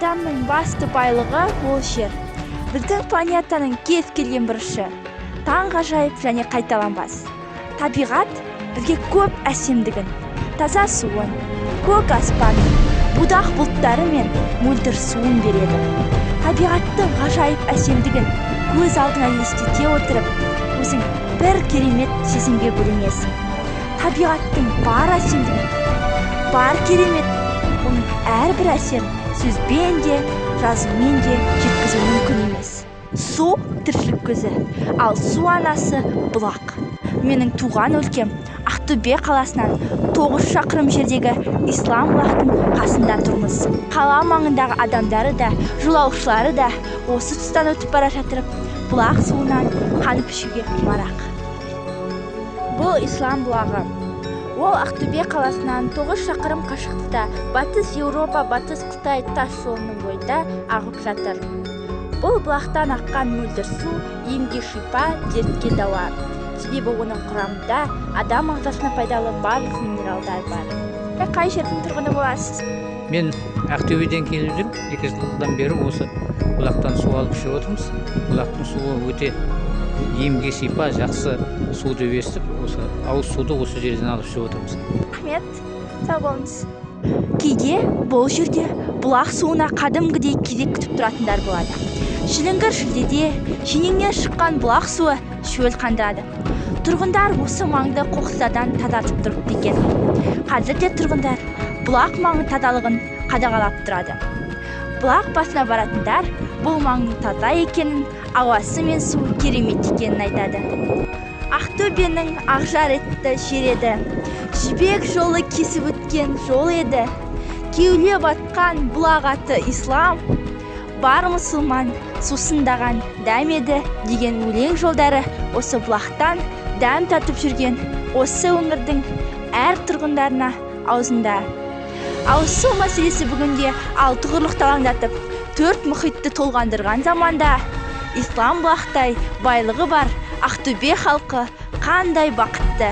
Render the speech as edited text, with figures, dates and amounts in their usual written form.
Адамның басты байлығы ол жер. Біздің планетаның кез келген бұрышы таңғажайып және қайталанбас. Табиғат бізге көп әсемдігін, таза суын, көк аспанын, будақ бұлттары мен мөлдір суын береді. Табиғаттың ғажайып әсемдігін көз алдыңа елестете отырып, өзің бір керемет сезімге бөленесің. Табиғаттың бар әсемдігін, бар керемет, оның әрбір әсерін сөзбен де, жазумен де жеткізу мүмкін емес. Су тіршілік көзі, ал су анасы бұлақ. Менің туған өлкем Ақтөбе қаласынан 9 шақырым жердегі Ислам бұлақтың қасында тұрмыз. Қала маңындағы адамдары да, жолаушылары да осы тұстан өтіп бара жатырып, бұлақ суынан қанып ішуге құмарақ. Бұл Ислам бұлағы. Ол Ақтөбе қаласынан 9 шақырым қашықтықта Батыс Еуропа, Батыс Қытай тас жолының бойында ағып жатыр. Бұл бұлақтан аққан мөлдір су емге шипа, дертке дауа. Себебі оның құрамында адам ағзасына пайдалы барлық минералдар бар. Қай жердің тұрғыны боласыз? Мен Ақтөбеден келіп жүрмін. 2 жылдан бері осы бұлақтан су алып ішіп отырмыз. Бұлақтың суы өте емге шипа, жақсы су деп естіп, осы ауыз суды осы жерден алып ішіп отырмыз. Рахмет, сау болыңыз. Кейде бұл жерде бұлақ суына кәдімгідей кезек күтіп тұратындар болады. Шіліңгір шілдеде шенеңнен шыққан бұлақ суы шөл қандырады. Тұрғындар осы маңды қоқыстардан тазартып тұрыпты екен. Қазір де тұрғындар бұлақ маңы тазалығын қадағалап тұрады. Бұлақ басына баратындар бұл маңның таза екенін, ауасы мен суы керемет екенін айтады. Ақтөбенің ақжар етті жер еді. Жібек жолы кесіп өткен жол еді. Кеулеп атқан бұлақ аты Ислам, бар мұсылман сусындаған дәм еді деген өлең жолдары осы бұлақтан дәм татып жүрген осы өңірдің әр тұрғындарына аузында. Ауыз су мәселесі бүгінде алты құрлықты алаңдатып, 4 мұхитты толғандырған заманда Ислам бұлақтай байлығы бар Ақтөбе халқы қандай бақытты.